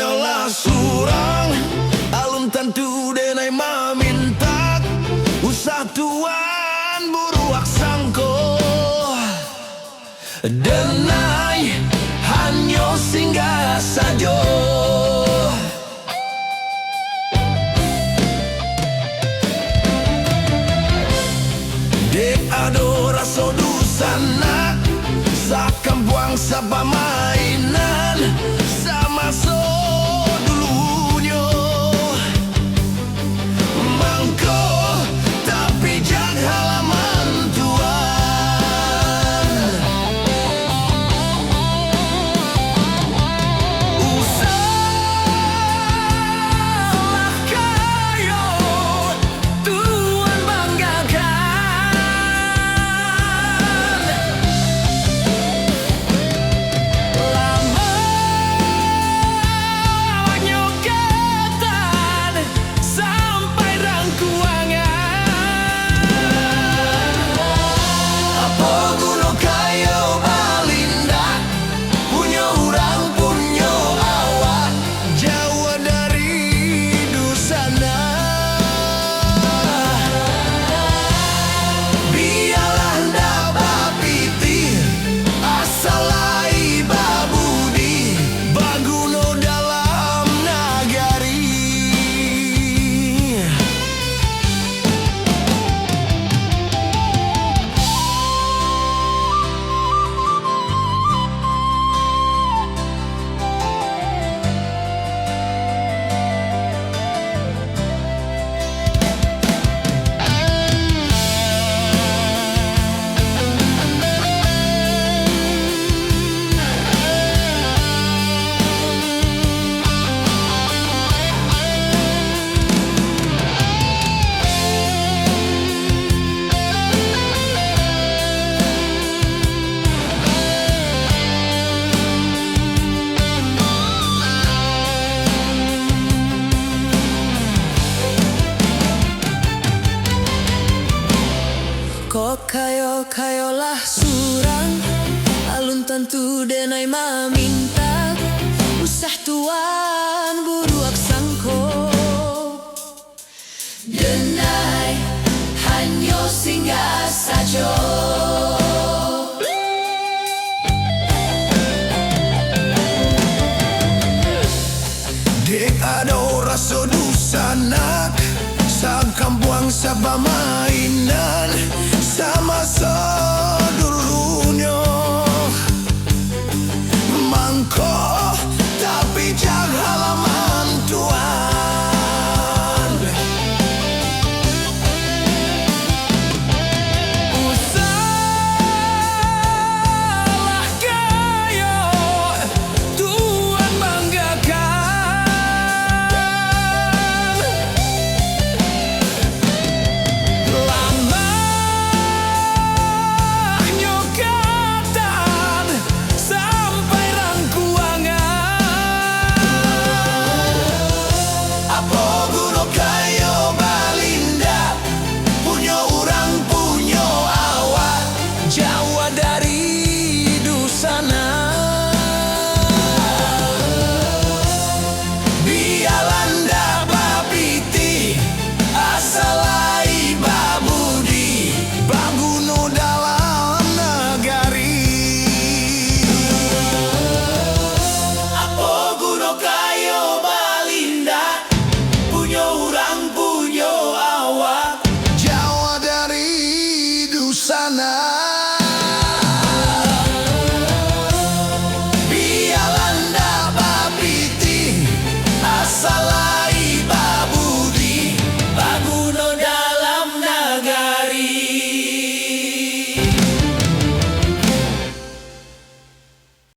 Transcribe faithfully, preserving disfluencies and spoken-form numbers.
Lah surang, alun tantu denai mamintak, usah tuan buruak sangko. Denai hanyo singgah sajo. Dek ado raso dunsanak, sakampuang sapamainan, samaso dulunyo. Mangko tapijak halaman tuan. Usahlah kayo tuan banggakan. Lamanyo katan sampai rangkuangan. Apo guno kayo balindak, punyo urang, punyo awak, jauah dari dunsanak. Bialah ndak bapitih, asal lai babudi, baguno dalam nagari. Kok kayo-kayo lah surang, alun tantu denai mamintak, usah tuan buruak sangko. Denai hanyo singgah sajo. Dek ado raso dunsanak, sakampuang sapamainan, samaso